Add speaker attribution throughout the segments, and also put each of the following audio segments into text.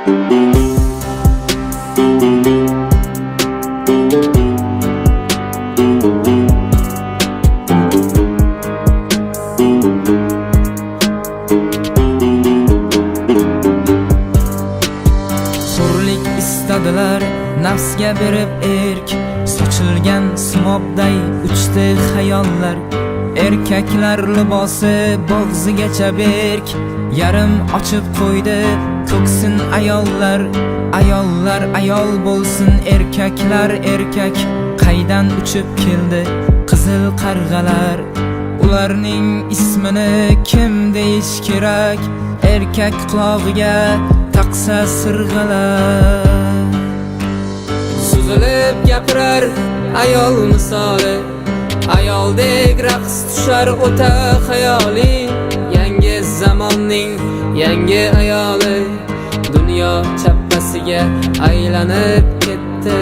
Speaker 1: Hurlik istadilar nafsga berib erk, sochilgan simobday uchdi xayollar. Erkaklar libosi bo'g'zigacha berk, yarim ochib qo'ydi ko'ksin ayollar. Ayollar ayol bo'lsin, erkaklar erkak. Qaydan uchib keldi qizil qarg'alar? Ularning ismini kim deyish kerak? Erkak qulog'iga taqsa sirg'alar.
Speaker 2: Suzilib gapirar ayol misoli, ayoldek raqs tushar o'ta xayoli. Yangi zamonning yangi ayoli dunyo chappasiga aylanib ketdi.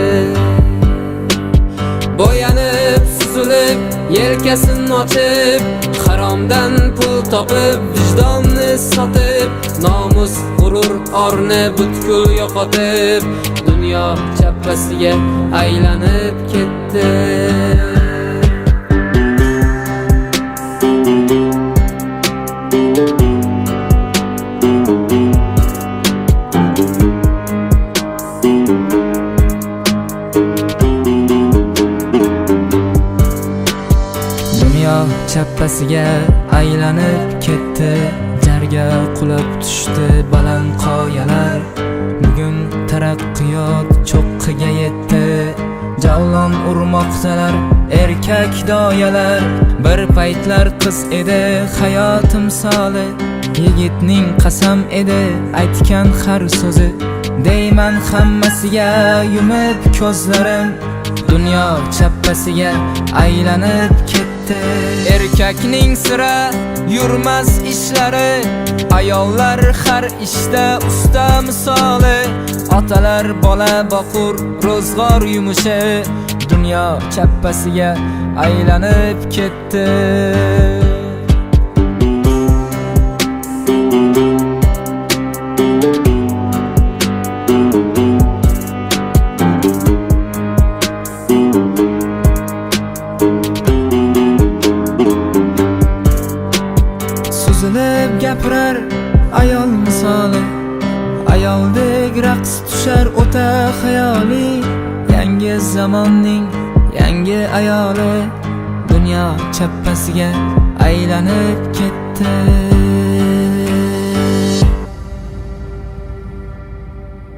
Speaker 2: Bo'yanib, suzilib, yelkasini ochib, haromdan pul topib, vijdonni sotib, nomus, g'urur, orni butkul yo'qotib, dunyo chappasiga aylanib ketdi.
Speaker 1: Dunyo chappasiga aylanib ketdi, jarga qulab tushdi baland qoyalar. Bugun taraqqiyot cho'qqiga yetdi, javlon urmoqdalar erkak doyalar. Bir paytlar qiz edi hayot timsoli, yigitning qasam edi aytgan har so'zi. Deyman hammasiga yumib ko'zlarim, dunyo chappasiga aylanib ketdi. Erkakning sira yurmas ishlari, ayollar har ishda usta misoli. Otalar bola boqur ro'zg'or yumushi, dunyo chappasiga aylanib ketdi. Suzilib gapirar ayol misoli, ayoldek raqs tushar o'ta xayoli. Yangi zamonning yangi ayoli dunyo chappasiga aylanib ketdi.